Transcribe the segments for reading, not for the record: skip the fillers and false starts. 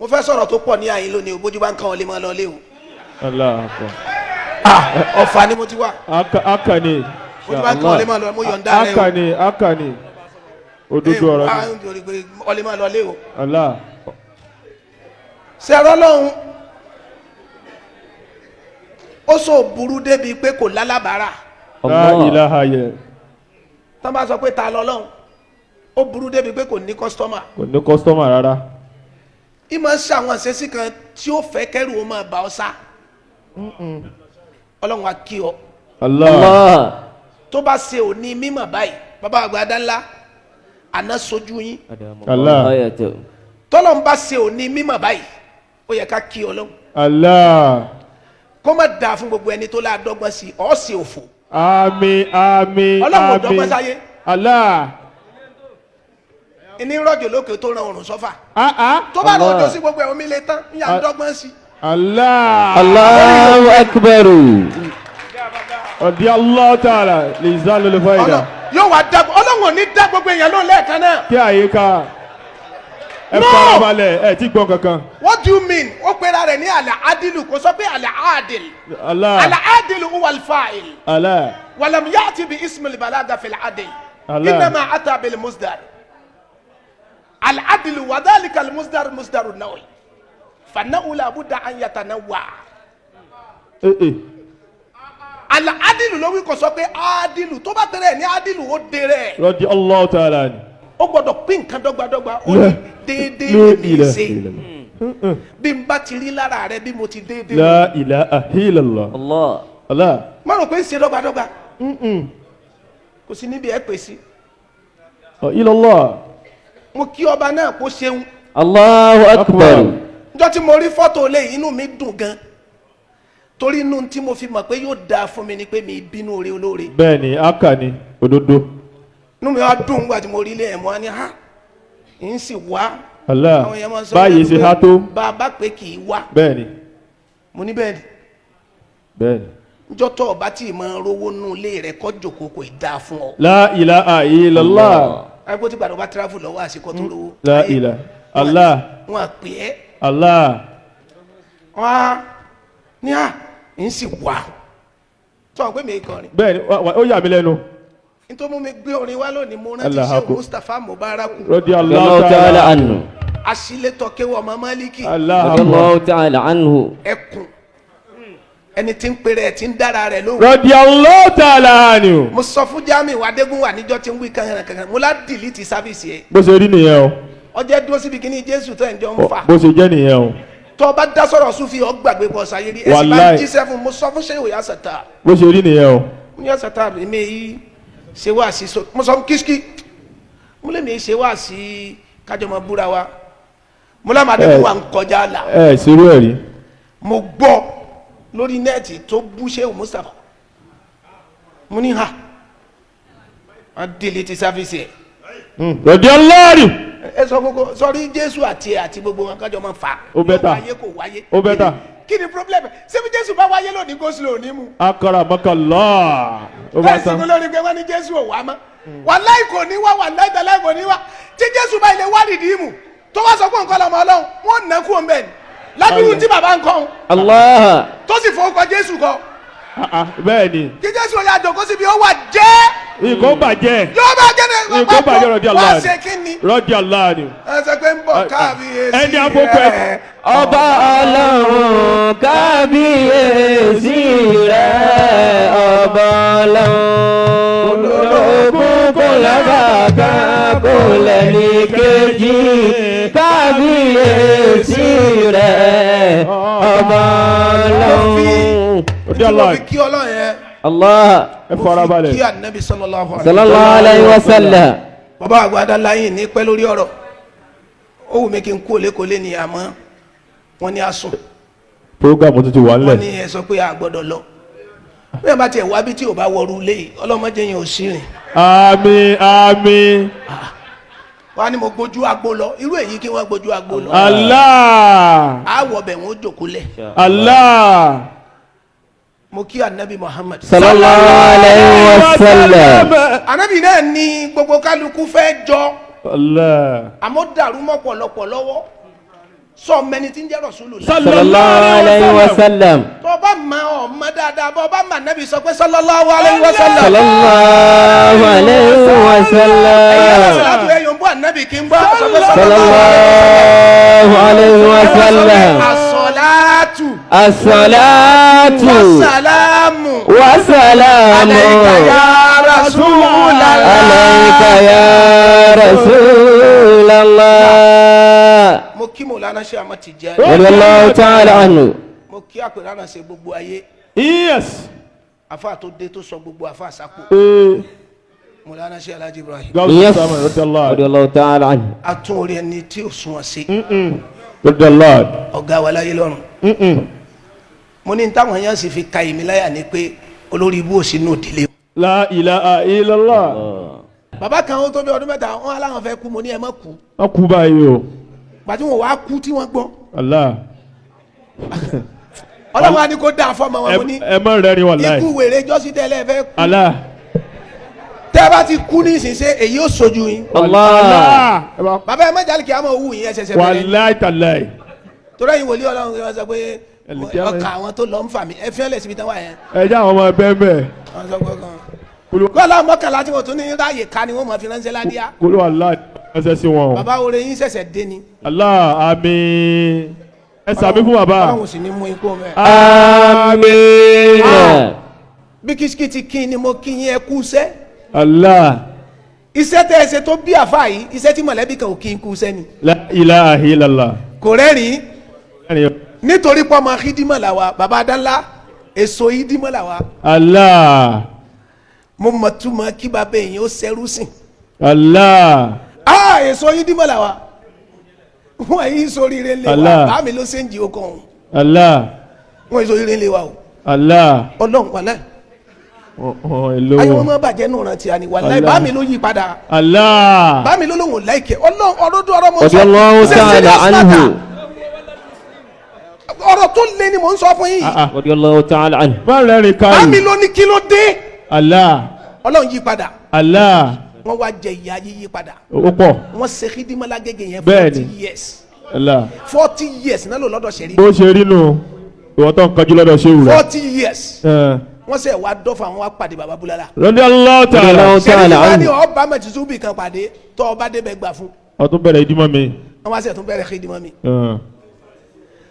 Mo fẹ́ sọ̀rọ̀ tó pọ̀ ní àyín lónìí o, bójú bá ń kàn ọ́ lé mọ́ lọ lé o. Allah akbar. Ọ̀fà ni mo ti wà. Akani. Bójú bá ń kàn ọ́ lé mọ́ lọ, mo yọ̀ǹda rẹ o. Akani, akani. Òdodo ọ̀rọ̀ ni. Ni ọ lè máa lọ lé o. Allah. Sẹ̀rọ̀ lọ́hùn ó sọ burú débi pé kò lálábàárà. La ilaha yẹ. Tán bá sọ pé ta lọ lọ́hùn, ó burú débi pé kò ní customer. Kò ní customer rárá. Ìmọ̀ ń ṣe àwọn ìṣesí kan tí ó fẹ́ kẹ́rù ó máa bà ọ́ sá. Ọlọ́run á kí ọ. Allah. Allah. Tó bá ṣe òní mímọ̀ báyìí, bàbá àgbà dánlá àná sojú yín. Allah. Tọ́lọ́run bá ṣe òní mímọ̀ báyìí, ó yẹ ká kí Ọlọ́run. Allah. Kó má dáa fún gbogbo ẹni tó láàdọ́gbọ́n sí ọ́ sí òfò. Àmín, àmín, Ọlọ́run ò dọ́gbọ́n àmín. sáyé. Allah. Ìní rọ̀jò lókè tó ran òrùn sọ́fà. Ah ah. Tó bá Allah. rọ̀jò sí gbogbo ẹ̀, omi lè tán, ń yà ń dọ́gbọ́n sí. Allah. Allahu akbar. Radiyallahu ta'ala li zalil faida. Yóò wá dá Ọlọ́run ò ní dá gbogbo èèyàn lóhùn lẹ́ẹ̀kan náà. Kí àyíká. Ẹ No! farabalẹ̀, ẹ ti gbọ́n kankan. What do you mean? Ó pera rẹ̀ ní àlẹ́ adilu, kò sọ pé àlẹ́ adil. Allah. Àlẹ́ adilu huwa al-fa'il. Allah. Walam ya'ti bi ismi al-balaga fil adil. Allah. Innama ata bil musdar. Al-adilu wa dhalika al-musdar musdaru an-nawi. Fa-nawu la budda an yatanawwa. Eh eh. Al-adilu ló wí, kò sọ pé adilu. Tó bá pera ẹ̀ ní adilu, ó dèrè. Radiyallahu ta'ala ni. Ó gbọ́dọ̀ pín nǹkan dọ́gbadọ́gba, ó ní déédéé La ní í ilaha ṣe. illallah. Bí n bá ti rí lára rẹ bí mo ti déédéé. La ilaha illallah. Allah. Allah. Má rò pé ń ṣe dọ́gbadọ́gba. Kò sí níbi ẹ pè sí. Illallah. Mo kí ọba náà kó ṣeun. Allahu akbar. Njọ́ tí mo rí fọ́tò lé, inú mi dùn gan, torí inú tí mo fi mọ̀ pé yóò dáa fún mi ni pé mi bínú oore olóore. Bẹ́ẹ̀ni, akani, òdodo. Inú mi wá dùn nígbà tí mo rí ilé ẹ̀, mọ́ ni ha ń sì wá. Allah. Àwọn èèyàn máa ń sọ Báyìí ṣe pé há tó. bàbá pé kì í wá. Bẹ́ẹ̀ni. Mo ní bẹ́ẹ̀ ni. Bẹ́ẹ̀ni. Njọ́ tó o bá tí ì máa rówó nú ilé rẹ kọ́ jòkó, kò ì dáa fún ọ. La ilaha illallah. Agbó tí gbàdọ̀ bá travel lọ́wọ́ àsìkò tó lówó. La ilaha. Allah. Wọn à pè é. Allah. Wọn á ní à ń sì wá sọ pé mi kọrin. Bẹ́ẹ̀ni, ó yà mí lẹ́nu. Nítorí mú mi gbé orin wá lónìí, mo rántí Allah Sheikh akbar. Mustapha Mubaraku. Radiyallahu Allahu ta'ala ta'ala. anhu. Asiletọ kéwọ ọmọ Maliki. Allah akbar. Allahu ta'ala anhu. Ẹkùn ẹni tí ń pèrè ẹ tí ń dára rẹ lóhùn. Radiyallahu ta'ala anhu. Mo sọ fún Jamiu Adégúnwà níjọ́ tí ń wí kankan kankan, mo lá delete service yẹn. Bó ṣe rí nìyẹn o. Ọjọ́ dúró síbi kíní Jésù tó ẹ̀ ń jọ ń fà. Bó ṣe jẹ́ nìyẹn o. Tó o bá dá sọ̀rọ̀ Sufi, ọ gbàgbé bọ̀ sáyé rí ẹ sì bá ń Wàláì. jíṣẹ́ fún. Mo sọ fún Shehu Yasata. Bó ṣe rí nìyẹn o. Mo ní Yasata mi yìí ṣe wá sí so, mo sọ fún Kíṣkí, mo lè mi ṣe wá sí kájọ mọ búra wa, mo lámà Adégúnwà ń kọjá là. Ẹ ṣerú ẹ̀ rí. Mo gbọ́ lórí net tó bú Shehu Mustapha, mo ní ha, wọ́n delete service ẹ̀. Radiyallahu anhu. Ẹ sọ gbogbo sọrí Jésù àti ẹ àti gbogbo wọn kájọ máa fà. Ó better. Yóò wáyé, kò wáyé. Ó better. Kí ni problem? Ṣé bí Jésù bá wáyé lónìí, goslow ní mu? Akaramakallah. Ó bá Bẹ́ẹ̀ sì tán. kú lórí pé wọ́n ní Jésù ò wá mọ́. Wàláì kò ní wá, wàláì tàláì kò ní wá. Tí Jésù bá ilé wá rìdíìmù tó wá sọ pé nǹkan lọmọ Ọlọ́run, wọ́n nà kú òun bẹ́ẹ̀ ni ládùúgbò tí bàbá ń kọ́ òun Allah. tó sì fowó kọ Jésù kọ. Ah, ah, bẹ́ẹ̀ni. Kí Jésù ó yà jòkó síbi ó wà jẹ́. Nǹkan bàjẹ́. Yóò bá jẹ́ ní. Nǹkan bàjẹ́, radiyallahu Wá anhu. ṣe kí ni? Radiyallahu anhu. Ẹ sọ pé ń bọ̀ káàbíyèsí Ẹni àfọkọ ẹ. rẹ̀. Ọba Ọlọ́run, kábíyèsí rẹ̀, ọba Ọlọ́run ológun, kò lábàáká, kò lẹ́ni kejì, kábíyèsí rẹ̀, ọba Ọlọ́run. Tí mo fi kí Ọlọ́run yẹn. Allah. Ẹ farabalẹ̀. Mo fi kí Anabi sallallahu alaihi. Sallallahu alayhi wa sallam. Bàbá àgbà adáláyìn ní pẹ́ lórí ọ̀rọ̀, ó wù mí kí n kú òlékòlé ni, àmọ́ wọ́n ní asùn. Program tó ti wà Wọ́n nílẹ̀. ní ẹ sọ pé a gbọ́dọ̀ lọ. Bí wọ́n bá tiẹ̀ wá bí tí ò bá wọrú lé yìí, ọlọ́mọdé yẹn ò sí rìn. Àmín, àmín. Wọ́n á ní mo gbójú agbo lọ, irú èyí kí wọ́n gbójú agbo lọ. Allah. Àwọ̀ bẹ̀ wọ́n jòkó lẹ̀. Allah. Mo kí Anabi Muhammad. Sallallahu alayhi wa sallam. Anabi náà ní gbogbo kálukú fẹ́ jọ. Allah. Àmọ́ dàrú mọ́ pọ̀lọpọ̀ lọ́wọ́. Sọ mẹni tí ń jẹ́ Rasulullah. Sallallahu alayhi wa sallam. Tó bá ma ọmọ dáadáa, bọ́ bá ma nẹ́bi sọ pé sallallahu alayhi wa sallam. Sallallahu alayhi wa Ẹ̀yin sallam. alásàlátù ẹ̀yọ̀ ń bọ́ ànábì kí n gbọ́. Sọ pé Sallallahu alayhi wa sallam. Asọ̀láàtù. As-salatu. Wasalamu. Wa salamu. Alayka ya Rasulallah. Alayka ya Rasulallah. Mo kí Mọ̀lánà Ṣe Ahmad Tijani. Radiyallahu ta'ala anhu. Mo kí àpèrànà ṣe gbogbo ayé. Yes. Àfa tó dé tó sọ gbogbo àfa àsápò. Ee. Mọ̀lánà Ṣe Alhaji Ibrahim. Yes. Radiyallahu. Radiyallahu ta'ala anhu. A tún orí ẹni tí ò sunwọ̀n sí. Radiyallahu. Ọ̀gá wa láyé lọ́run. Mo ní táwọn èèyàn sì fi ka èmi láyà ni pé olórí ibú ò sínú ìdílé. La ilaha illallah. Bàbá kan ó tó bí ọdún 3, wọn aláwọn fẹ́ kú, mo ní ẹ má kú. Wọ́n kú báyìí o. Gbàtí wọn wàá kú tí wọ́n gbọ́. Allah. Ọlọ́run á ní kó dáa fọ́mọ wọn, mo ní Ẹ má rẹ́rìn wàláì. ikú wèrè jọ́sí tẹ́lẹ̀ fẹ́ kú. Allah. Tẹ́ bá ti kú ní ìsinsẹ́ èyí ó sojú yín. Allah. Bàbá ẹ má jálè kí a máa wù yín ẹsẹ̀sẹ̀ bẹ̀rẹ̀. Wàláì tàláì. Torí ẹ̀yin wòlíì Ọlọ́run kí wọ́n sọ pé ọkà àwọn tó lọ ń fà mí ẹ fi hàn lẹ̀ síbi tán wà yẹn. Ẹ jẹ́ àwọn ọmọ ẹgbẹ́ mẹ́. Wọ́n sọ pé kan. Kọ́lá mọ́kànlá tí wọ́n tún ní ráàyè ká ni wọ́n mọ̀ fi ránṣẹ́ ládíá. Kúlú Allah ránṣẹ́ sí wọn o. Bàbá oore yín ṣẹ̀ṣẹ̀ dé ni. Allah àmín. Ẹ sàmí fún bàbá. Ọlọ́run sì ní mú ikú mẹ́. Àmín. Bí kìsìkì ti kí ni mo kí yín ẹ kú iṣẹ́. Allah. Iṣẹ́ tẹ́ ẹ ṣe tó bí àfa yìí, iṣẹ́ tí mọ̀lẹ́bí kan ò kí n kú iṣẹ́ ni. La ilaha illallah. Kò rẹ́rìn-ín nítorí pé ọmọ hídímọ̀ làwa, bàbá adánlá èso hídímọ̀ làwa. Allah. Mo mọ̀ túmọ̀ kí bàbá èèyàn ó ṣẹrú sìn. Allah. Ah, èso hídímọ̀ làwa. Wọ́n yìí sóríire lé wa, Allah. bá mi ló ṣe ń jí okọ̀ ọ̀hún. Allah. Wọ́n yìí sóríire lé wa o. Allah. Ọlọ́run wàlẹ́. Ọ̀hún Ayé wọn èlò. máa bàjẹ́ nù rántí àní wàlẹ́ Allah. bá mi ló yí padà. Allah. Bá mi ló lóun ò láìkẹ́. Ọlọ́run ọ̀rọ̀ tó ọ̀rọ̀ mọ̀ sọ. Radiyallahu Ṣé ta'ala serious anhu. matter? Ọ̀rọ̀ tó lé ni mò ń sọ fún yín. Radiyallahu ta'ala anhu. Má rẹ́rìn Bá mi káyì. ló ní kí ló dé. Allah. Ọlọ́run yí padà. Allah. Wọ́n wá jẹ ìyá yíyí padà. Ó pọ̀. Wọ́n ṣe xidimọ́ lágége yẹn Bẹ́ẹ̀ni. 40 years. Allah. 40 years náà ló lọ́dọ̀ sẹ́rí. Bó ṣe rí nù. Ìwọ tó ń kanjú lọ́dọ̀ ṣé wù rẹ̀. 40 years. Wọ́n sẹ̀ wá dọ́fà wọn wá pàdé baba Bulala. Radiyallahu ta'ala. Radiyallahu Sẹ́rí ta'ala wá ní anhu. ọba mẹ̀tìtúbì kan pàdé tọ́ ọba débẹ̀ gbà fún. Ọtún bẹ̀rẹ̀ ìdímọ̀ mi. Wọ́n wá sẹ̀ tún bẹ̀rẹ̀ xidimọ́ mi.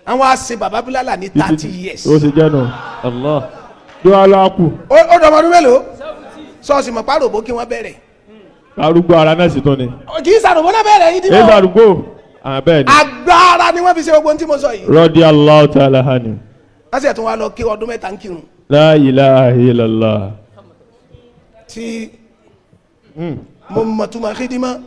Àwọn á ṣe baba Bulala ní 30 years. Ó ṣe jẹ́ nù. Allah. Dúró aláàkú. Ó dọ̀mọdún mélòó? Sọ́ọ̀sì mọ̀ páròbó kí wọ́n bẹ̀rẹ̀. Arúgbó ara náà sì tún ni. Kì í sàròbó náà bẹ̀rẹ̀ yìí Èyí dìbò. arúgbó. Bẹ́ẹ̀ ni. Agbára ni wọ́n fi ṣe gbogbo ohun tí mo sọ yìí. Radiyallahu ta'ala anhu. Wọ́n sì tún wá lọ kí ọdún 3 ń kírun. La ilaha illallah. Tí mo mọ̀ túmọ̀ xidimọ́.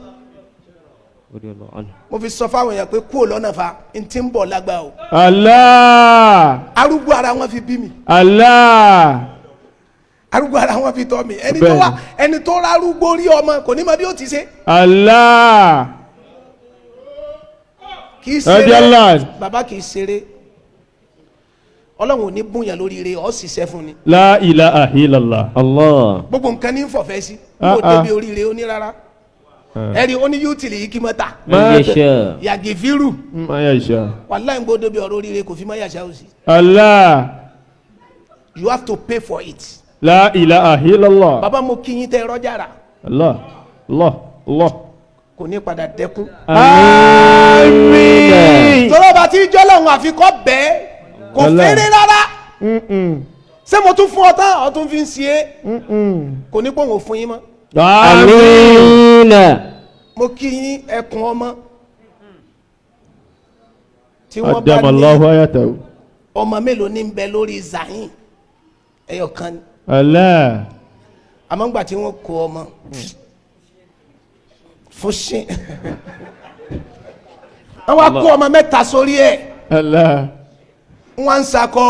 Mo fi sọ fáwọn èèyàn pé kúò lọ́nà fa n ti ń bọ̀ lágbá o. Allah. Arúgbó ara wọn fi bí mi. Allah. Arúgbó ara wọn fi tọ́ mi. Ẹni tó wá ẹni tó rárúgbó rí ọmọ kò ní mọ bí ó ti ṣe. Allah. Kì í ṣeré. Radiyallahu. Bàbá kì í ṣeré. Ọlọ́run ò ní búyàn lórí ire ọ̀ ṣiṣẹ́ fún ni. La ilaha illallah. Allah. Gbogbo nǹkan ní fọ̀fẹ́ sí. N kò débi oríire ó ní rárá. Ẹ̀rí ó ní yóò tìlì yìí kí mọ́ ta. Man yasha. Yàgìfírù. Ma yasha. Wàláhì ń gbọ́ débi ọ̀rọ̀ oríire kò fi má yàṣà òsì. Allah. You have to pay for it. La ilaha illallah. Bàbá mo kí yín tẹ́ rọ́jà rà. Allah. Allah. Allah. Kò ní padà dẹ́kun. Àmín. Tọ́lá bá ti jọ́ lọ́hùn àfikọ́ bẹ́ẹ̀ kò fẹ́rẹ́ rárá. Ṣé mo tún fún ọ tán ọ tún fi ń ṣe é? Kò ní pòun ò fún yín mọ́. Àmín. Mo kí yín ẹkùn ọmọ. Tí wọ́n bá ní Adamallahu ayatahu. ọmọ mélòó ní ń bẹ lórí Zahin ẹyọ kan ni. Allah. Àmọ́ ńgbà tí wọ́n kó ọmọ fún ṣin. Wọ́n wá kó ọmọ 3 sórí ẹ̀. Allah. Wọ́n ń sakọ.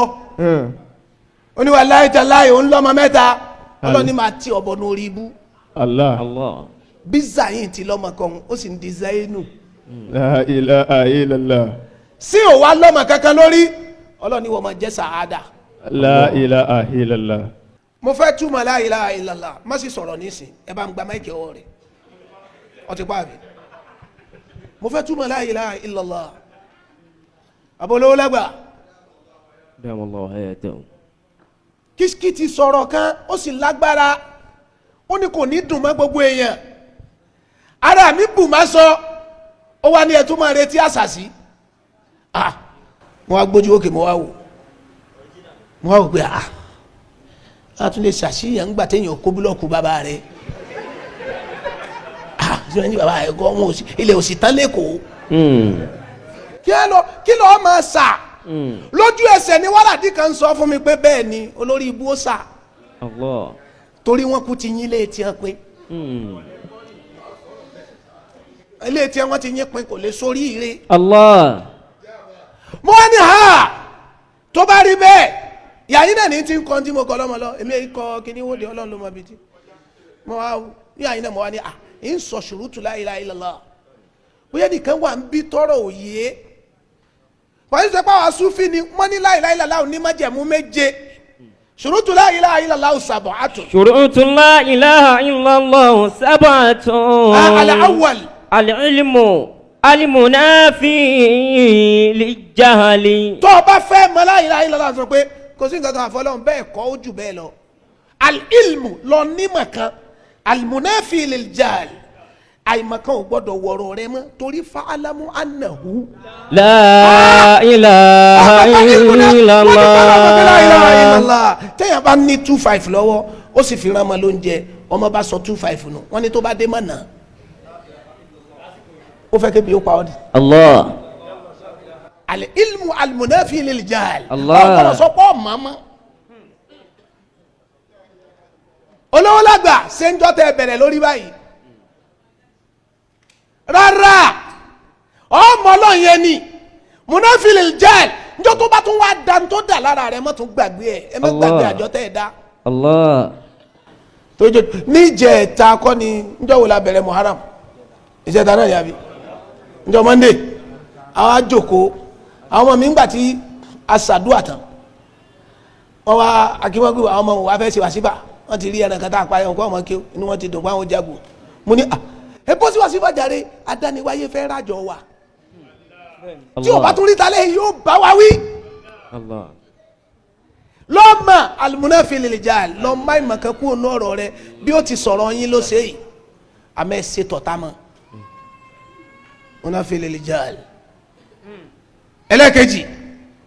Oníwà láyé tẹ láyé òun lọ́mọ 3. Ọlọ́ni máa ti ọ̀bọ̀ ní orí ibú. Allah. Bí Zahin ti lọ́mọ kan ó sì ń di Zainu. La ilaha illallah. Sí ò wá lọ́mọ kankan lórí. Ọlọ́ni wọ́n máa jẹ́ sàádà. La ilaha illallah. Mo fẹ́ túmọ̀ la ilaha illallah. Má sì sọ̀rọ̀ nísìn. Ẹ bá ń gba máìkì ọwọ́ rẹ̀. Ọtí pààbí. Mo fẹ́ túmọ̀ la ilaha illallah. Bàbá olówó lágbà. Dàmú hayatahu. Kìsìkì ti sọ̀rọ̀ kan ó sì lágbára, ó ní kò ní dùn mọ́ gbogbo èèyàn. Ara mi bù má sọ, ó wá ní ẹtú máa retí àṣàṣì. Ah, mo wá gbójú òkè, mo wá wò, mo wá wò pé ah, a tún lè ṣàṣìyàn ńgbà téèyàn kó búlọ́ọ̀kù bàbá rẹ̀. Ah, ṣé ní bàbá rẹ̀ kọ́ wọn ò sí ilẹ̀ òsì tán lẹ́kọ̀ọ́. Kí ẹ lọ kí lọ́ọ́ máa sà lójú ẹsẹ̀ ni wàràdí kan sọ fún mi pé bẹ́ẹ̀ ni olórí ibú ó sà. Allah. Torí wọn kú ti yín ilé tiẹ̀ pé ilé tiẹ̀ wọ́n ti yín pin kò lè sórí ire. Allah. Mo wá ní ha tó bá rí bẹ́ẹ̀ yàyín náà ní ti ń kọ́ tí mo kọ́ lọ́mọ lọ èmi èyí kọ́ kíní wọ́n di ọlọ́run ló mọ ibi tí mo wá yàyín náà mo wá ní à ń sọ ṣùrùtù la ilaha illallah bóyá nìkan wà ń bí tọrọ òye wọ́n ti sọ pé àwọn asúfì ni wọ́n ní la ilaha illallah ní májẹ̀mú méje ṣùrùtù la ilaha illallah sab'atun. Ṣurutu la ilaha illallah sab'atun. Al-awwal. Al-ilmu al-munafi lil-jahli. Tó o bá fẹ́ mọ la ilaha illallah sọ pé kò sí nǹkan kan àfọlọ́hún bẹ́ẹ̀ kọ́ ó jù bẹ́ẹ̀ lọ. Al-ilmu lọ nímọ̀ kan al-munafi lil-jahl àìmọ̀kan ò gbọ́dọ̀ wọ̀rọ̀ rẹ mọ́ torí fa'alamu annahu. La ilaha illallah. Téèyàn bá ní 2.5 lọ́wọ́ ó sì fi rán ọmọ lóúnjẹ, ọmọ bá sọ 2.5 nù wọ́n ní tó bá dé mọ̀ náà ó fẹ́ kébi ó pa ọ́ di. Allah. Al-ilmu al-munafi lil-jahl. Allah. Ọ̀pọ̀lọpọ̀ sọ pé ọ̀mọ́ mọ́. Olówó lágbà ṣé ń jọ́ tẹ bẹ̀rẹ̀ lórí báyìí. Rárá ọmọ ọlọ́run yẹn ni munafi lil-jahl njọ́ tó bá tún wá da tó dà lára rẹ mọ́ tún gbàgbé ẹ ẹ má gbàgbé àjọ tẹ́ ẹ dá. Allah. Tó jẹ níjẹta kọ́ ni njọ́ wo la bẹ̀rẹ̀ Muharram ìjẹta náà yàbí njọ́ Monday àwọn àjòkó àwọn ọmọ mi ń gbà tí a ṣàdúrà tán wọ́n wá akínwágbé àwọn ọmọ wa fẹ́ ṣe wàsífà wọ́n ti rí ẹran kan tá a parí ọkọ ọmọ kí inú wọn ti dùn pé àwọn jagun mo ní ẹ bọ́ sí wàsífà jàre adániwáyé fẹ́ rájọ wa tí o bá tún rí talẹ́ yóò bá wa wí. Lọ́mọ alimunafi lè jà lọ́mọ ìmọ̀kan kú ònú ọ̀rọ̀ rẹ bí ó ti sọ̀rọ̀ yín ló ṣe yìí àmọ́ ẹ ṣe tọ̀tà mọ́ munafi lè jà. Ẹlẹ́kejì.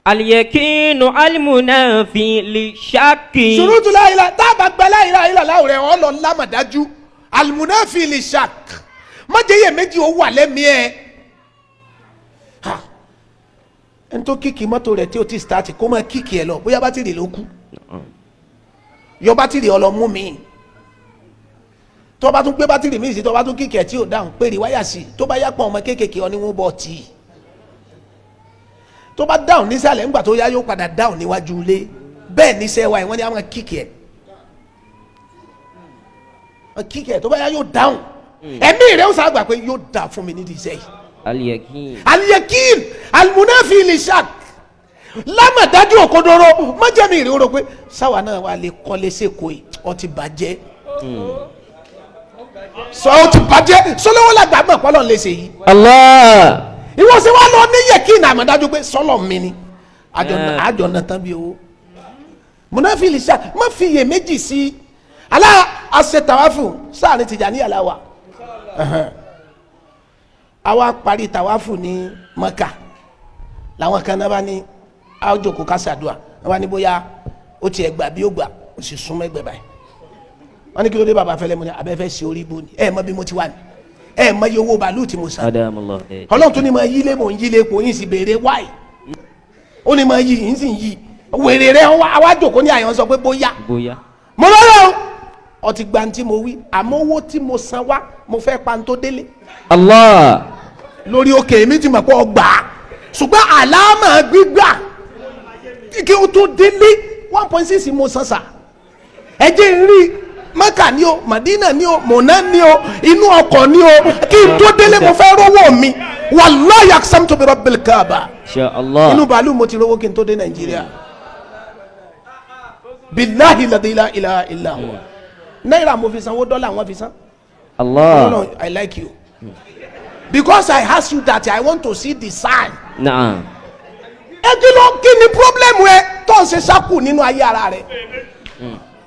Aliyekinu alimunafi li ṣaki. Ṣurutu la ilaha tábà gba la ilaha illallah rẹ̀ ọ́ lọ lámàdájú alimunafi li ṣak májèyè méjì ó wà lẹ́mìí ẹ̀. Ẹni tó kíkì mọ́tò rẹ̀ tí o ti start kó máa kíkì ẹ lọ bóyá bátìrì ló kú yọ bátìrì ọlọ́mú mi tó bá tún gbé bátìrì mi sí tó bá tún kíkì ẹ tí ò dáhùn péré wáyà sí tó bá yá pọ̀ ọmọ kéékèèké ọ ní wọ́n bọ̀ tì í tó bá dáhùn nísàlẹ̀ ńgbà tó yá yóò padà dáhùn níwájú ilé bẹ́ẹ̀ níṣẹ́ wa wọ́n ní àwọn kíkì ẹ̀ kíkì ẹ̀ tó bá yá yóò dáhùn ẹ̀mí rẹ̀ ó sábà pé yóò dà fún mi nídìí iṣẹ́ yìí. Aliyakin. Aliyakin alimunafi lishak lámàdájú òkodoro májèmí rè ó rò pé sáwa náà wà lè kọ́lé sèkó yìí ó ti bàjẹ́ sọ ó ti bàjẹ́ sọlọ́wọ́ làgbà mọ̀ pọ́lọ́ lè ṣe yìí. Allah. Ìwọ ṣe wá lọ ní yẹkin àmọ̀dájú pé sọlọ mi ni àjọ náà tán bí owó munafi lishak má fi iye méjì sí alá àṣẹ tàwáfù sáà ní Tìjàníyà la wà àwa parí tàwáfù ní Maka làwọn kan náà bá ní àjòkó kásádùá wọn bá ní bóyá ó tiẹ̀ gbà bí ó gbà ó sì súnmọ́ ẹgbẹ́ báyìí wọn ní kí ló dé bàbá fẹlẹ́ mu ní abẹ́fẹ́ ṣe orí bó ni ẹ mọ bí mo ti wà ní ẹ mọ iye owó bàálù tí mo san Ọlọ́run tó ní ma yí lé mò ń yí lé kò yín sì béèrè wáì ó ní ma yí yín sì ń yí wèrè rẹ àwa jòkó ní àyàn sọ pé bóyá mo lọ́rọ̀ ọtí gba tí mo wí àmọ́ owó tí mo san wá mo fẹ́ pa n tó délé. Allah. Lórí òkè mi ti mọ̀ pé ọgbà ṣùgbọ́n àlámà gbígbà kí o tó délé 1.6 mo san sà ẹ jẹ́ n rí Mẹ́kà ni o Màdínà ni o Mọ̀nà ni o inú ọkọ̀ ni o kí n tó délé mo fẹ́ rówó mi wallahi aqsamtu bi rabbil Kaaba. Insha Allah. Inú bàálù mo ti rówó kí n tó dé Nàìjíríà billahi la ilaha illa huwa náírà mo fi sanwó dọ́là wọ́n fi san. Allah. No, no, I like you because I ask you that I want to see the sign. Naam. Ẹ kí ló, kí ni problem ẹ tó ń ṣe ṣákù nínú ayé ara rẹ?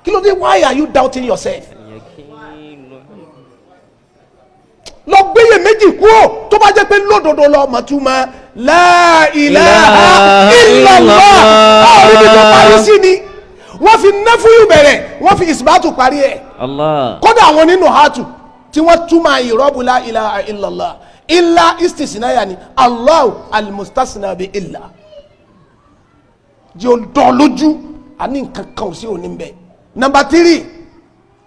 Kí ló dé? Why are you doubting yourself? Lọ gbéyè méjì kúrò. Tó bá jẹ́ pé lódodo lọ mọ̀túmọ̀ la ilaha illallah, ọ̀rẹ́ mi tó parí sí ni wọ́n fi nẹ́fúyù bẹ̀rẹ̀, wọ́n fi ìsìbátù parí ẹ̀. Allah. Kódà àwọn nínú hàtù tí wọ́n túmọ̀ ìrọ́bù la ilaha illallah, illa istisnaya ni Allahu almustasna bi illa jẹ́ olùdọ́ lójú àní nǹkan kan ò sí òní bẹ́ẹ̀. Number 3.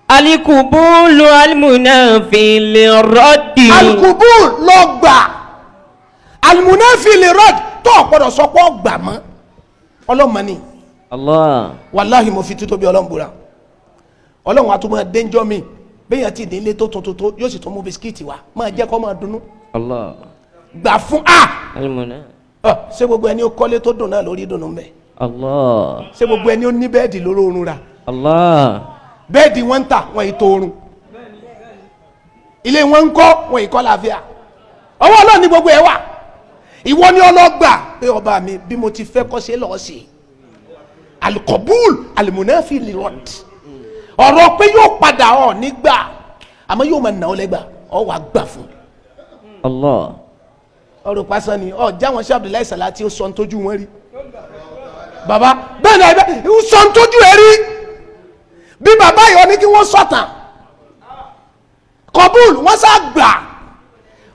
Alikubulu almunafi lirọdi. Alukubul lọ gbà, almunafi lè rọd tó o gbọ́dọ̀ sọ pé ọ gbà mọ́ ọlọ́mọ ni. Allah. Wàláhì, mo fi títóbi Ọlọ́run búra, Ọlọ́run àtúmọ̀ dénjọ́ mi bẹ́yàn ti délé tó tuntun tó yóò sì tún mú bisikíìtì wá, máa jẹ́ kó máa dunnú. Allah. Gbà fún a. Almunafi. Ọ ṣé gbogbo ẹni ó kọ́lé tó dùn náà lórí dùnú mbẹ? Allah. Ṣé gbogbo ẹni ó ní bẹ́ẹ̀dì lórí oorun rà? Allah. Bẹ́ẹ̀dì wọ́n ń tà, wọ́n yìí tó oorun ilé wọn ń kọ́, wọ́n yìí kọ́ làáfíà. Ọwọ́ Ọlọ́run ní gbogbo ẹ̀ wà. Ìwọ ni ọlọ́gbà pé ọba mi bí mo ti fẹ́ kọ́ ṣe lọ́ọ́ ṣe. Alikọbul alimunafi lirọd, ọ̀rọ̀ pé yóò padà ọ̀ nígbà, àmọ́ yóò máa nà ọ́ lẹ́gbà, ọ̀ wà gbà fún. Allah. Ọ̀rọ̀ pásán ni ọ̀ jáwọn ṣé Abdullahi Salati ó sọ ń tójú wọn rí baba bẹ́ẹ̀ ni ẹ̀bẹ́ ń sọ ń tójú ẹ rí bí baba yìí ọ ní kí wọ́n sọ̀tàn kọbúl, wọ́n sá gbà.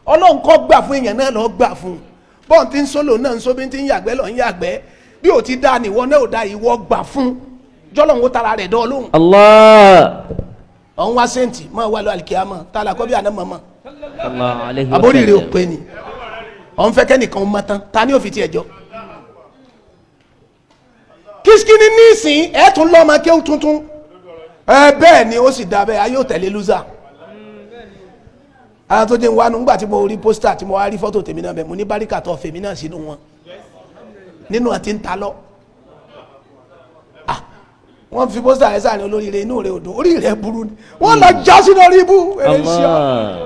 Ọlọ́run kọ́ gbà fún èèyàn náà lọ́ọ́ gbà fún bọ́ọ̀n tí ń sólò náà ń sóbi tí ń yàgbẹ́ lọ́ọ́ ń yàgbẹ́ bí ò ti dá nìwọ náà ò dá ìwọ gbà fún jọlọ́run ó tara rẹ̀ dán lóhùn. Allah. Ọ̀hún wá sẹ́ǹtì máa wá lọ àlìkíyàmọ̀ tá a là kọ́ bí àná mọ̀mọ́. Sallallahu alayhi wa Àbórí rẹ̀ ò sallam. pé ni ọ̀hún fẹ́ kẹ́nìkan mọ́ tán, ta ni ó fi tiẹ̀ jọ. Kìsìkìní nísìn ẹ̀ tún lọ́mọ kéwù tuntun ẹ bẹ́ẹ̀ ni ó sì dá bẹ́ẹ̀, ayé ò tẹ̀lé lúzà. Ara tó jẹ́ ń wánu ńgbà tí mo rí pósítà tí mo wá rí fọ́tò tèmi náà bẹ́ẹ̀, mo ní báríkà tó fèmí náà sínú wọn nínú àti ń ta lọ. Ah, wọ́n fi pósítà rẹ sáàrin olóríire, inú rẹ ò dùn, orí rẹ burú ni wọ́n lọ já sínú orí ibú eré sí ọ. Allah.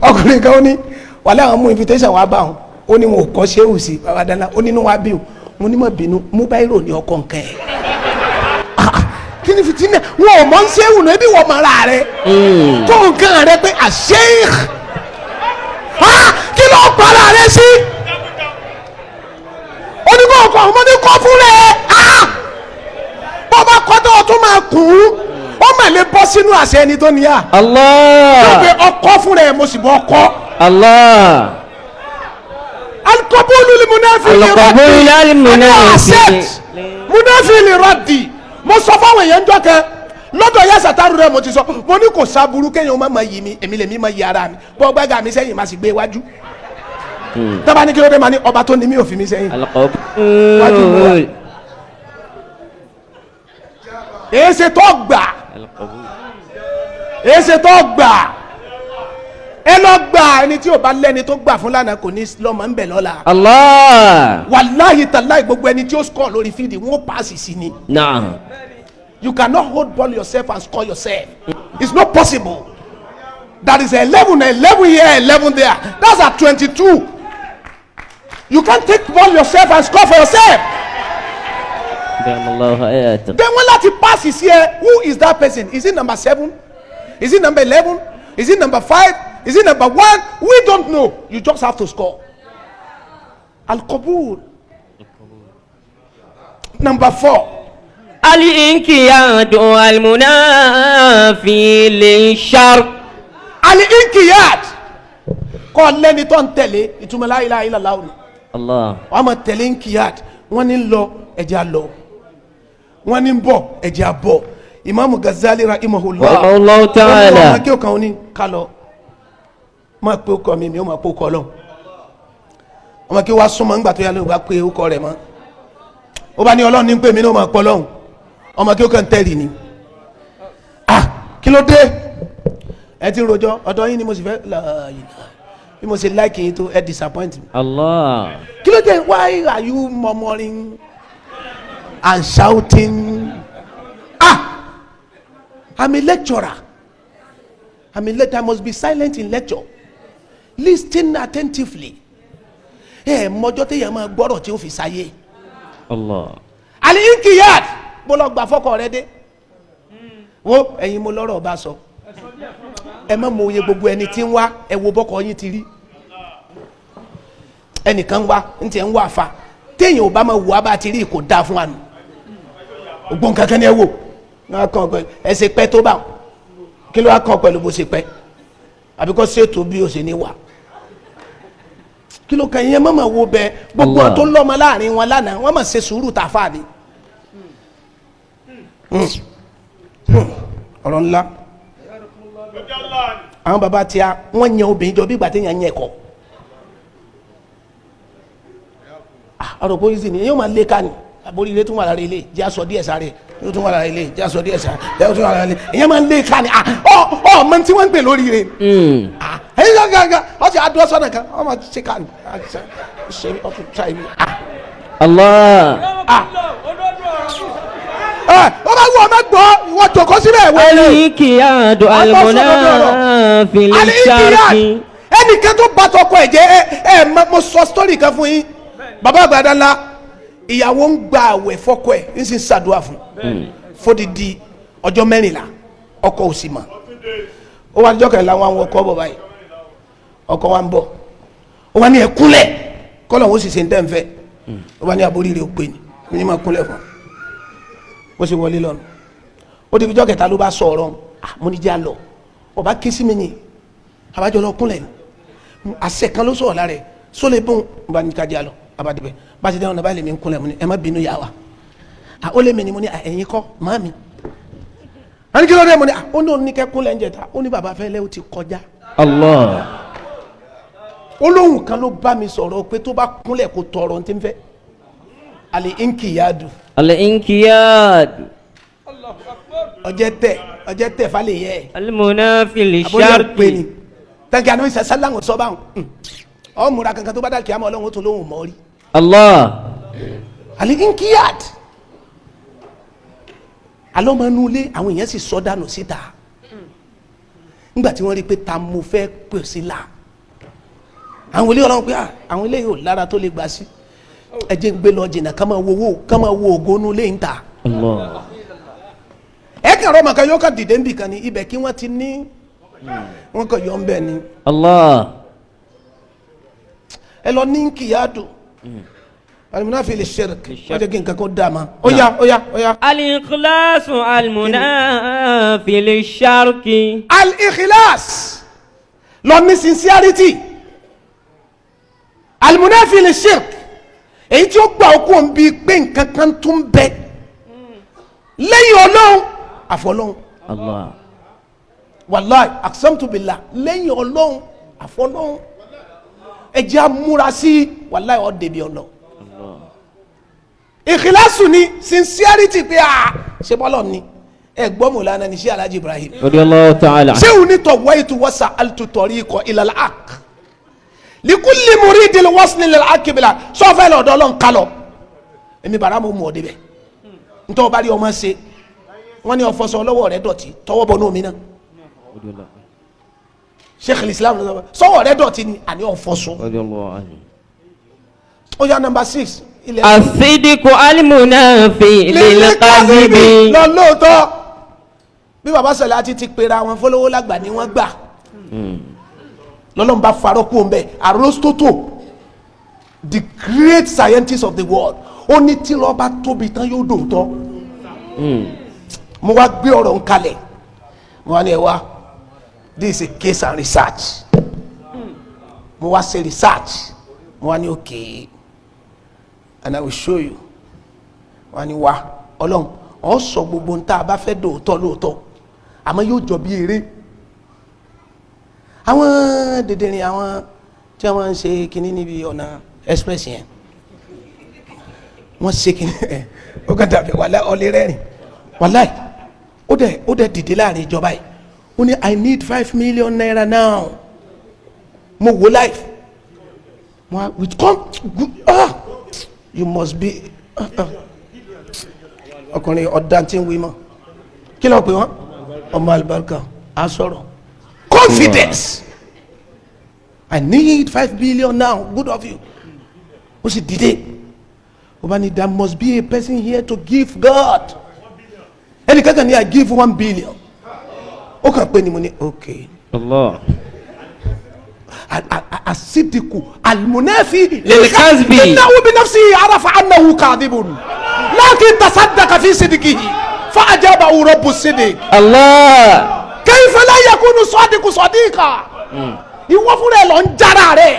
Ọkùnrin kan ó ní wàlẹ́ àwọn mú invitation wá bá wọn, ó ní wọn ò kọ́ ṣéwù sí bàbá dáná, ó nínú wa bí o. Mo ní mọ̀ bínú, mú báyìí ní ọkọ̀ nǹkan ẹ̀. Ah, kí ni fìtínà wọn ò mọ̀ ń ṣéwù náà ebi wọ́n mọ̀ ara rẹ tó nǹkan rẹ pé àṣẹ kí ló ń para rẹ sí? Ó ní kó ọkọ̀ ọmọdé kọ́ fún rẹ bọ́ bá kọ́ tó o tún máa kù ú, ó mà lè bọ́ sínú àṣẹ ẹni tó níyà tó pé Allah. ọkọ fún rẹ, mo sì bọ́ ọkọ. Allah. Alikọbulu li munafi li Al-qabulu rọdi li munafi. accept munafi li rọdi. Mo sọ fáwọn èèyàn jọ kan lọ́dọ̀ yasa taru rẹ, mo ti sọ, mo ní kò sábúrú kéèyàn má ma yí mi, èmi lèmi má yí ara mi bọ́ gbẹ́gà mi sẹ́yìn, má sì gbé iwájú. Tọ́ba ní kí ló dé, ma ní ọba tó ní mi ò fi mi sẹ́yìn. Wájú mo wà. Al-qabul. Èyí ṣe tó gbà. Al-qabul. Èyí ṣe tó gbà. Ẹ lọ gbà, ẹni tí ò bá lẹ́ni tó gbà fún lánàá kò ní lọ́mọ ń bẹ̀ lọ́la. Allah. Wàláhì tàláhì, gbogbo ẹni tí ó score lórí field, wọn ó pass sí ni. Naam. You cannot hold ball yourself and score yourself. It's not possible. That is 11, 11 here, 11 there. That's at 22. You can't take ball yourself and score for yourself. Bẹ́ẹ̀ni Allahu hayata. Then wọ́n láti pass sí ẹ. Who is that person? Is it number 7? Is it number 11? Is it number 5? Is it number 1? We don't know. You just have to score. Al-Qabul. Number 4. Al-inqiyadu al-munafi lishar. Al-Inqiyad. Kọ́ lẹ́ni tó ń tẹ̀lé ìtumọ̀ la ilaha illallah ni. Allah. Wọ́n máa tẹ̀lé Inqiyad. Wọ́n ní lọ, ẹ̀jẹ̀ á lọ. Wọ́n ní bọ̀, ẹ̀jẹ̀ á bọ̀. Imam Ghazali rahimahullah. Rahimahullahu ta'ala. Wọ́n ní ọmọ kí o kàn ó ní ká lọ. Máa pe ọkọ mi, mi ó máa pe ọkọ lọ. Ọmọ kí wàá súnmọ́ ńgbà tó yá ló bá pe ọkọ rẹ̀ mọ́. Ó bá ní Ọlọ́run ní pè mí ní ó máa pọ̀ lọ́hùn. Ọmọ kí o kàn tẹ̀lé ni. Ah, kí ló dé? Ẹ ti rojọ́, ọ̀dọ̀ yín ni mo sì fẹ́ láàyè. Bí mo ṣe like yín tó, ẹ disappoint me. Allah. Kí ló dé? Why are you murmuring and shouting? Ah, I'm a lecturer. I'm a lecturer. I must be silent in lecture. Listen attentively. Ẹ mọjọ́ téèyàn máa gbọ́rọ̀ tí ó fi sáyé. Allah. Al-inqiyad bó lọ gbà fọkọ rẹ dé. Wo ẹ̀yin mo lọ́rọ̀ bá sọ. Ẹ má mọ oye gbogbo ẹni tí ń wá, ẹ wo bọ́kọ yín ti rí. Ẹnìkan wá ń tiẹ̀ ń wá fa. Téèyàn ò bá máa wò á bá ti rí kò dáa fún wa nù. Ògbón kankan ni ẹ wò. Ẹ ṣe pẹ́ tó bá wọn. Kí ló wá kàn pẹ̀lú bó ṣe pẹ́? Àbí kó ṣètò bí ó ṣe ní wà? Kí ló kàn yín? Mọ̀mọ́ wo bẹ gbogbo Allah. tó lọ́mọ láàrin wọn lánàá, wọ́n mọ̀ ṣe sùúrù tàfà ni. Ọ̀rọ̀ ńlá. Àwọn baba tí a wọ́n yan obìnrin jọ bí ìgbà téèyàn yẹn kọ́. Ọ̀rọ̀ pólísì ni yóò máa lé ká ni. Àbórí ilé tún wà lára ilé, jẹ́ aṣọ díẹ̀ sáré, yóò tún wà lára ilé, jẹ́ aṣọ díẹ̀ sáré, yóò tún wà lára ilé. Ìyẹn máa lé ká ni. Ọ mọ tí wọ́n ń pè lórí rẹ̀. Ẹyin gangan ọ ti adúlọ sọ́nà kan, ọ máa ṣe ká ni. Ṣe ọtún ṣáà ibi. Allah. Ó bá wù ọ má gbọ́, ìwọ jòkó síbẹ̀ wọlé. Al-inqiyad al-munafi lish-sharqi. Ẹnìkan tó bá tọkọ ẹ jẹ, ẹ mo sọ sítórì kan fún yín. Bàbá àgbàdá ńlá, ìyàwó ń gba àwẹ̀ fọ́kọ ẹ̀, ń sì ń ṣàdúrà fún fódìdí ọjọ́ 14, ọkọ ò sì mọ̀. Ó wá níjọ́ kẹrìnlá wọn àwọn ọkọ bọ̀ báyìí, ọkọ wa ń bọ̀, ó wá ní ẹ kúnlẹ̀ kọ́lọ̀ ó sì ṣe ń tẹ́ ń fẹ́. Ó wá ní aborí rẹ̀ ó pè ní ní ma kúnlẹ̀ fún bó ṣe wọlé lọ́nu. Ó di ijọ́ kẹta ló bá sọ ọ̀rọ̀, mo ní jẹ́ àlọ́ ọba ké sí mi ni àbájọ lọ kúnlẹ̀ ni àṣẹ kan ló sọ̀rọ̀ lára ẹ̀ sólè bùn bá ní kájà lọ abadibẹ bá ti dáhùn náà báyìí lèmi ń kúnlẹ̀ mo ní ẹ má bínú yà wá. Ó lé mi ni mo ní ẹ̀yin kọ́ màá mi. A ní kí ló dé? Mo ní ó ní òun ní kẹ́ kúnlẹ̀ ń jẹta. Ó ní bàbá fẹ́lẹ́ ó ti kọjá. Allah. Ó lóhùn kan ló bá mi sọ̀rọ̀ pé tó bá kúnlẹ̀ kó tọrọ ní ti ń fẹ́. Al-inqiyadu. Al-inqiyad. Ọjẹ́ tẹ̀ falẹ̀ yẹ. Al-munafi Àbóyá pé ni. lish-sharqi. Tẹ̀kí àná ìṣẹ̀ṣẹ̀ láwọn sọ báwọn. Ọ múra kankan tó bá dà kíámọ̀ Ọlọ́run ó tún lóhùn mọ́ rí. Allah. Al-inqiyad. Alọ́mọnulé àwọn èèyàn sì sọ dànù síta. Nígbà tí wọ́n rí i pé ta mo fẹ́ pè sí la. Àwọn ilé Ọlọ́run pé àwọn ilé yóò lára tó lè gbà sí. Ẹ jẹ́ ń gbé lọ jìnnà ká máa wo owó, ká máa wo ògo nulé ń ta. Allah. Ẹ kàn rọ màkà yóò kàn dìde níbì kan ní ibẹ̀ kí wọ́n ti ní wọ́n kàn yọ ń bẹ̀ ni. Allah. Ẹ lọ ní nkìyàdù. Al-munafi lish-shirk. Wọ́n jẹ́ kí nǹkan kó dà ma. Ó yá ó yá ó yá. Al-ikhlasu al-munafi lish-sharqi. Al-ikhlas lọ ní sincerity. Al-munafi lish-shirk èyí tí ó gbà ó kú òun bíi pé nǹkan kan tún bẹ lẹ́yìn Ọlọ́run àfọlọ́run. Allah. Wàláì aqsamtu billah lẹ́yìn Ọlọ́run àfọlọ́run. Ẹ jẹ́ amúra sí wàláì ọ̀ débi ọ̀nà. Ìkìlásù ni sincerity pé a ṣe bọ́lọ̀ ni ẹ gbọ́ mọ̀lánà ní ṣé Alhaji Ibrahim. Radiyallahu ta'ala. Ṣé òun ní tọ̀wọ́ ètò wọ́sà alùtùtọ̀rí ikọ̀ ilal haqq likulli muridil wasli lil haqqi bila sọfẹ́ lọ́dọ̀ Ọlọ́run kalọ̀ èmi bàrà mo mú ọ débẹ̀ ntọ́ ọba rí ọmọ ṣe wọ́n ní ọfọsọ ọlọ́wọ́ rẹ dọ̀tí tọwọ́ bọ̀ ní omi náà. Sheikh Islam sọwọ́ rẹ dọ̀tí ni àní ọfọsọ. Radiyallahu anhu. Ó yá number 6. As-sidqu al-munafi lil-kadhibi. Lọ lóòótọ́ bí baba sọlá ti ti pera wọn fọlọ́wọ́ lágbà ni wọ́n gbà lọ́lọ́run bá farọ́ kú òun bẹ́ẹ̀. Aristotle, the great scientist of the world, ó ní tí lọ́ọ́ bá tóbi tán yóò dòótọ́. Mo wá gbé ọ̀rọ̀ ń kalẹ̀, mo wá ní ẹ wá, this is a case and research. Mo wá ṣe research, mo wá ní okay, and I will show you. Wọ́n á ní wá Ọlọ́run ọ sọ gbogbo ń tá a bá fẹ́ dòótọ́ lóòótọ́, àmọ́ yóò jọ bí eré. Àwọn dèdèrìn àwọn tí wọ́n ń ṣe kinní níbi ọ̀nà express yẹn, wọ́n ṣe kinní ẹ̀ ó kàn dàbí wàláì ọ̀lẹ́ rẹ́rìn wàláì. Ó dẹ̀ dìde láàrin ìjọba yìí, ó ní I need 5 million naira now. Mo wo life mo wá with come you must be ọkùnrin ọ̀dà tí ń wí mọ́ kí ló pè wọ́n ọmọ alibarika á sọ̀rọ̀ confidence. I need 5 billion now. Good of you. Ó sì dìde, ó bá ní, "There must be a person here to give God." Ẹnì kankan ní, "I give 1 billion." Ó kàn pé ni mo ní, "Okay." Allah. الصدق المنافي للكذب. إنه بنفسه عرف أنه كاذب، لكن تصدق في صدقه فأجابه رب الصدق. Allah. كيف لا يكون صادق صديقا؟ Ìwọ fúnra ẹ lọ ń jára rẹ.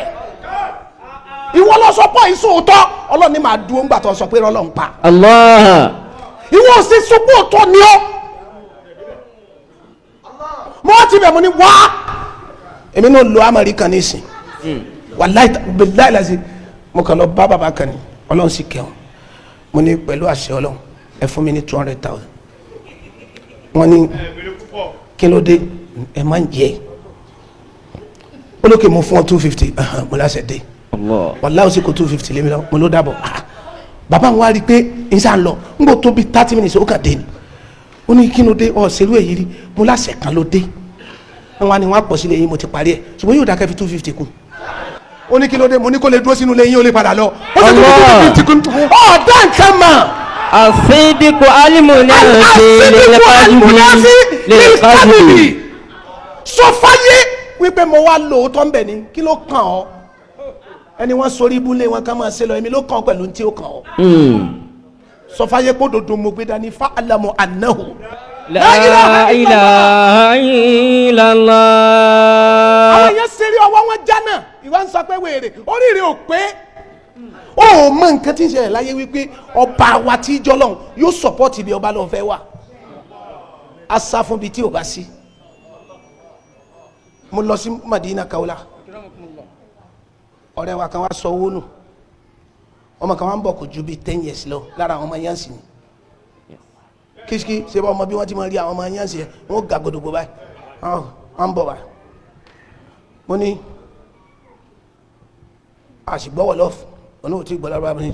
Ìwọ lọ sọ pé ìsòótọ́ Ọlọ́run ní màá dúró ńgbà tó sọ pé Ọlọ́run pa. Allah. Ìwọ ò sì sọpọ̀ òótọ́ ni ọ́. Mo wá ti bẹ̀, mo ní wá, èmi náà lo amọ̀rí kan nísìn, wàláì bíláì lásì. Mo kàn lọ bá bàbá kan ní, Ọlọ́run sì kẹ́hìn. Mo ní, pẹ̀lú àṣẹ Ọlọ́run, ẹ fún mi ní 200,000. Wọ́n ní, kí ló dé? Ẹ má ń jẹ olókè. Mo fún ọ 250, mo láṣẹ dé. Allah. Wàláì, ó sì kó 250 lé mi lọ. Mo ló dàbọ̀. Ah, bàbá wa rí i pé n sá lọ n kò tó bí 30 minutes, ó kàn dé ni. Ó ní, kí ló dé? Ọ ṣerú èyí rí. Mo láṣẹ kan ló dé. Wọn wá ní wọn á pọ̀ sílé yín. Mo ti parí ẹ̀, ṣùgbọ́n yóò dákẹ́ fi 250 kún. Ó ní, kí ló dé? Mo ní kó lè dúró sínú ilé yín, ó lè padà lọ. Ó sì tún fi 250 kún. Ọ̀ dá nǹkan mọ̀. الصدق المنافي الصدق المنافي للكذب. للكذب. Sọ fáyé wípé mo wá lóòótọ́ ń bẹ̀ ni. Kí ló kàn ọ́? Ẹni wọ́n sórí ibú lé wọn ká máa ṣe lọ. Èmi ló kàn ọ́ pẹ̀lú tí ó kàn ọ́. Sọ fáyé kó dodo mo gbé dání. فاعلم أنه لا إله إلا الله. Àwọn èèyàn ṣeré ọwọ́ wọn jánà. Ìwọ ń sọ pé wèrè oríire ò pé ó mọ nǹkan tí ń ṣẹlẹ̀ láyé, wípé ọba wa tí jọlọ́hún yóò support ibi ọba lọ́ọ́ fẹ́ wà á sá fún ibi tí ò bá sí. Mo lọ sí Madina Kaula. Ọ̀rẹ́ wa kan wá sọ owó nù. Ọmọ kan wá ń bọ̀, kò ju bíi 10 years lọ. Lára àwọn ọmọ yẹn sì ni kíṣkí ṣe bá ọmọ bí wọ́n ti máa rí àwọn ọmọ yẹn sì yẹn, wọ́n ga gbọdọ̀gbọ̀ báyìí. Wọ́n ń bọ̀ wá. Mo ní àṣìgbọ́wọ̀ lọ́fù ọ̀nà ò tí gbọ́ lára mi.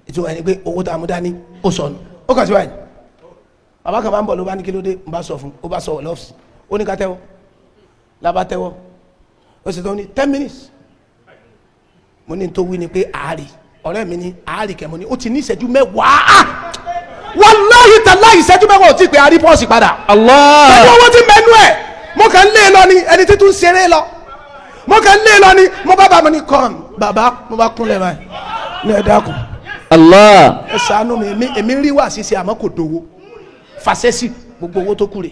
Ìtumọ̀ ẹni pé owó tá a mú dání ó sọnù. Ó kàn sí báyìí, bàbá kan bá ń bọ̀, ló bá ní, kí ló dé? N bá sọ fún ó, bá sọ wọ̀ lọ́fù. Ó ní ká tẹ́wọ́, lábá tẹ́wọ́. Ó sì tó ní 10 minutes. Mo ní tó wí ni pé àárì ọ̀rẹ́ mi ní àárì kẹ́. Mo ní ó ti ní ìṣẹ́jú 10. Wàláhì tàláhì, ìṣẹ́jú 10 ò tí ì pé, àrí pọ́ọ̀sì padà. Allah. Pẹ̀lú owó tí mẹ́nu ẹ̀, mo kàn ń lé e lọ ni. Ẹni tí tún ṣeré lọ, mo kàn ń lé e lọ ni. Mo bá bàbá mi ní kọ́m bàbá. Mo bá kúnlẹ̀ báyìí ní, ẹ dákun, Allah. ẹ ṣàánú mi. Èmi rí wà ṣíṣe, àmọ́ kò dowó fàṣẹ sí gbogbo owó tó kù rè.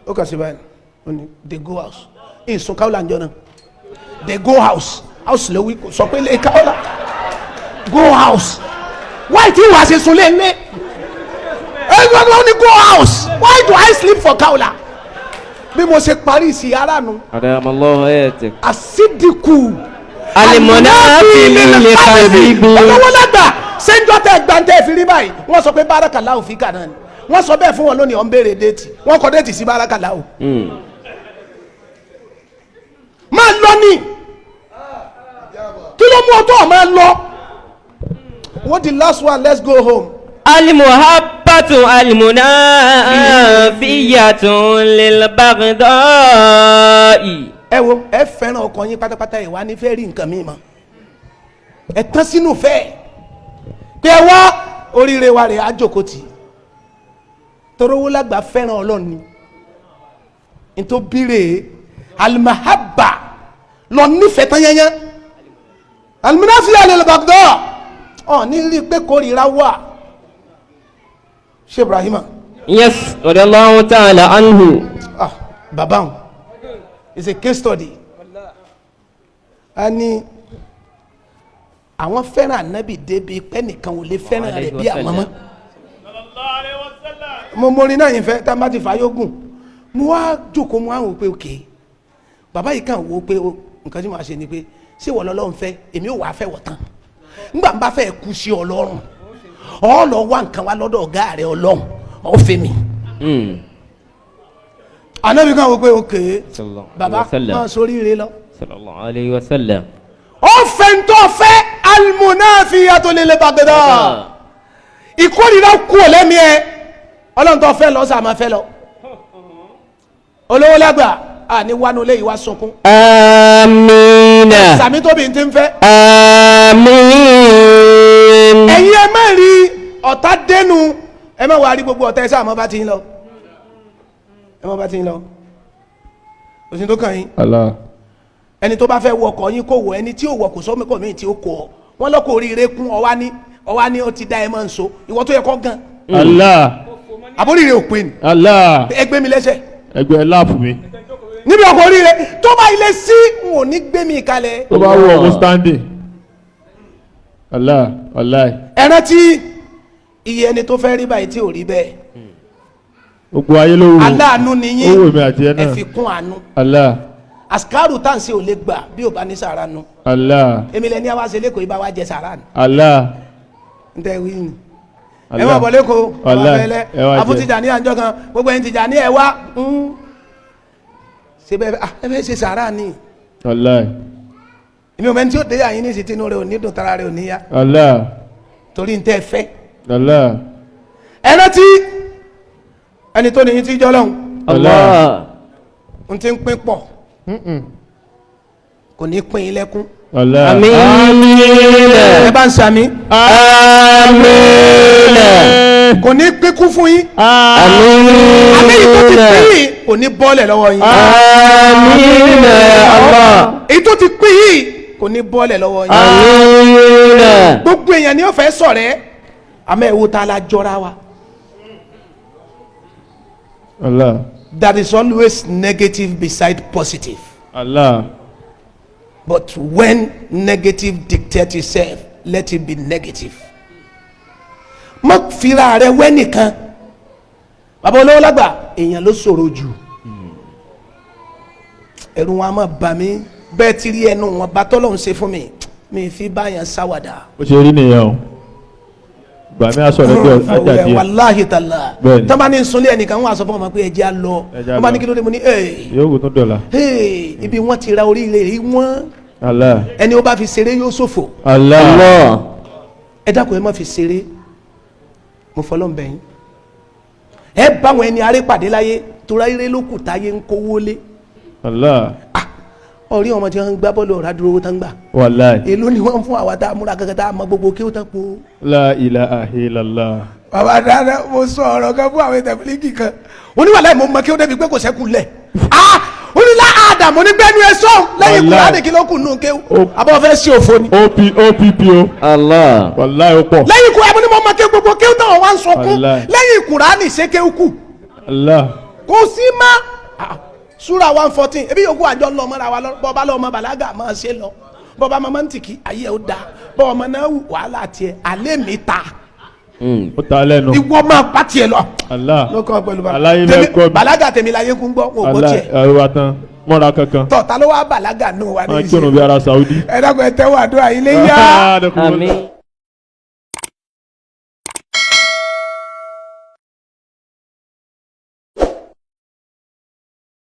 Ó kàn sí báyìí, ó ní, "They go house." Ìsùn káwọ́là ń jọ náà. "They go house." House ló wí, kò sọ pé lè káwọ́là. Go house, why tí wàá ṣe sùn lé lé ẹ gbọ́dọ̀ ní go house? Why do I sleep for kaula? Bí mo ṣe parí ìsì ara nu. أدام الله حياتك. الصدق المنافي للكذب. Olówó lágbà sẹ́ńjọ́ tẹ gbàǹtẹ́ fi rí báyìí, wọ́n sọ pé بارك الله فيك náà ni. Wọ́n sọ bẹ́ẹ̀ fún wọn lónìí. Ọ̀ ń béèrè date, wọ́n kọ date sí بارك الله. Máa lọ ní kí ló mú ọtọ́ ọ̀ máa lọ. What, the last one, let's go home. المحبة المنافية للبغضاء. Ẹ wo, ẹ fẹ́ràn ọkọ yín pátápátá. Ẹ wá ní fẹ́ rí nǹkan mi mọ́. Ẹ tán sínú fẹ́ pé ẹ wá oríire wa rẹ̀ á jókòó tì í. Torówó lágbà fẹ́ràn Ọlọ́run ni ntòbíre. المحبة lọ nífẹ̀ẹ́ tán yẹnyẹn. المنافية للبغضاء ọ̀ ní rí i pé kórìíra wà. Ṣé Ibrahima? Yes, رضي الله تعالى عنه. Ah, bàbá wọn it's a case study. A ní àwọn fẹ́ràn Ànábì débi pé nìkan ò lè fẹ́ràn rẹ̀ bí àwọn mọ́. Mo morin náà yìí fẹ́ tá a bá ti fà yógùn. Mo wá jókòó, mo wá wò pé òkè bàbá yìí kàn wò pé o nǹkan tí mo ṣe ni pé ṣé wọ́n lọ́lọ́run fẹ́, èmi ò wá fẹ́ wọ̀ tán. Ńgbà ń bá fẹ́ kú sí Ọlọ́run, ọ lọ wá nǹkan wá lọ́dọ̀ ọ̀gá rẹ̀ Ọlọ́run ọ fẹ́ mi. Ànábì kan wò pé òkè Sallallahu alaihi bàbá wasallam. máa sóríire lọ. صلى الله عليه وسلم. Ó fẹ́ ń tó fẹ́. المنافية للبغضاء, ìkórìíra kú ò lẹ́mí ẹ. Ọlọ́run tó fẹ́ lọ sá máa fẹ́ lọ. Olówó lágbà àní wánú lé ìwà sunkún. آمين. Sàmì tóbi ti ń fẹ́. Àmín. Ẹ̀yin ẹ má rí ọ̀tá dénú, ẹ má wàá rí gbogbo ọ̀tá ẹ sáà mọ́ bá ti ń lọ, ẹ má bá ti ń lọ, òsì tó kàn yín. Allah. Ẹni tó bá fẹ́ wọkọ̀ yín kò wọ, ẹni tí ò wọ kò sọ́mi kò mí tí ó kọ ọ wọn lọ́kọ̀ oríire kún ọwá ní ọwá ní ó ti dá ẹ mọ́ nso ìwọ tó yẹ kọ́ gan. Allah. Àbóríire ò pin. Allah. Ẹ gbé mi lẹ́sẹ̀. Ẹgbẹ́ láàfù mi. Níbi ọkọ̀ oríire tó bá ilé sí n ò ní gbé mi kalẹ̀. Tó bá wù ọ́ mo standing. Allah. Allah. Ẹ rántí iye ẹni tó fẹ́ rí báyìí tí ò rí bẹ́ẹ̀. Gbogbo ayé ló wù. Aláàánú ni Ó wù yín, mí àti ẹ ẹ náà. fi kún àánú. Allah. Àsìkárù tá à ń ṣe ò lè gbà bí ò bá ní sàrà nu. Allah. Èmi lẹni àwa ṣe lẹ́kọ̀ọ́ ibà wa jẹ sàrà nù. Allah. N tẹ wí ni. Ẹ Allah. má bọ̀ lẹ́kọ̀ọ́. Allah. Ọ̀fẹ́lẹ́ Ẹ wá jẹ. àfúntìjà ní àjọ kan gbogbo ẹni tìjà ní ẹ wá. Ṣe bẹ́ẹ̀ ẹ fẹ́ ṣe sàrà ni. Allah. Èmi ò mẹ́ni tí ó dé àyín ní ìsìtínú rẹ̀ ò ní dùn tara rẹ̀ ò ní yá. Allah. Torí n tẹ́ fẹ́. Allah. Ẹ rántí ẹni tó ní yín tí jọ́ lọ́hùn. Allah. N ti ń pín pọ̀ kò ní pín in lẹ́kún. Allah. Àmín. Ẹ bá ń sàmí. Àmín. Kò ní pín kú fún yín. Àmín. Àmì èyí tó ti pín yìí kò ní bọ́ọ̀lẹ̀ lọ́wọ́ yín. Àmín. Allah. Èyí tó ti pín yìí kò ní bọ́ọ̀lẹ̀ lọ́wọ́ yín. Àmín. Gbogbo èèyàn ni ó fẹ́ ṣọ̀rẹ́ àmọ́ ẹ wo ta la jọra wa. Allah. There is always negative beside positive. Allah. But when negative dictates itself, let it be negative. Má fira rẹ wẹ́ nìkan. Bàbá olówó lágbà èèyàn ló ṣòro jù. Ẹ̀rù wọn a máa bà mí bẹ́ẹ̀ tí rí ẹnu wọn bá tọ́lọ́hún ṣe fún mi mi fi báyàn ṣàwàdà. Ó ṣe rí nìyẹn o. Gbà mí aṣọ rẹ bí ajá díẹ̀. Wàláhì tàlà. Bẹ́ẹ̀ni. Tọ́ bá ní sunlé ẹnìkan wọ́n á sọ fún ọmọ pé ẹ jẹ́ á lọ. Ẹ jẹ́ á Wọ́n bá ní lọ. kí ló dé mo ní ee Yóò kó tún dọ̀la. ee ibi wọ́n ti ra oríire rí wọ́n. Allah. Ẹni ó bá fi ṣeré yóò ṣòfò. Allah. Allah. Ẹ dákun ẹ má fi ṣeré, mo fọlọ́n bẹ̀ yín. Ẹ báwọn ẹni aré pàdé láyé tora eré ló kù táyé ń kówó lé. Allah. Ọ̀rí ọmọ tí wọ́n ń gbá bọ́ọ̀lù ọ̀rá dúró owó tán gbà. Wallahi. Èló ni wọ́n ń fún àwa tá a múra kankan tá a mọ gbogbo kí ó tán po. La ilaha illallah. Bàbá dáadáa mo sọ ọ̀rọ̀ kan fún àwọn ìtẹ̀fílíkì kan oníwàlá mo mọ kí ó débi pé kò sẹ́kù lẹ̀. Ah, onílà àdàmú onígbẹ́nu ẹ sọ́ọ̀ lẹ́yìn Wallahi. Kùránì kí ló kù nù kéwù àbọ̀ fẹ́ sí òfo ni. OP OPP o. Allah. Wallahi ó pọ̀. Lẹ́yìn kùránì mo ní mo mọ kí gbogbo kéwù táwọn wá ń sọkún. Wallahi. Lẹ́yìn Kùránì ṣé kéwù kù. Allah. Kò sí má. Súra 114 ebi yòókù àjọ ńlọ mọ́ra wa lọ bọ́ba lọ́ọ́ mọ bàlágà máa ṣe lọ bọ́ba mọ mọ́ntìkì ayé ẹ̀ ó da bọ́ba mọ náà wù wàhálà tiẹ̀ alẹ́ mi ta. Ó ta lẹ́nu. Ìwọ máa bá tiẹ̀ lọ. Allah. Ló kọ́ pẹ̀lú Aláyé bẹ́ẹ̀ kọ́ mi. Bàlágà tèmi láyé kún gbọ́ wọn ò gbọ́ Allah. tiẹ̀. Ẹ̀rọ wa tán. Mọ́ra kankan. Tọ́ ta ló wá bàlágà nù wa Máa ní kírun bí ara Saudi. ẹ dákun ẹ tẹ́wọ́ àdúrà ilé yá. Àmín.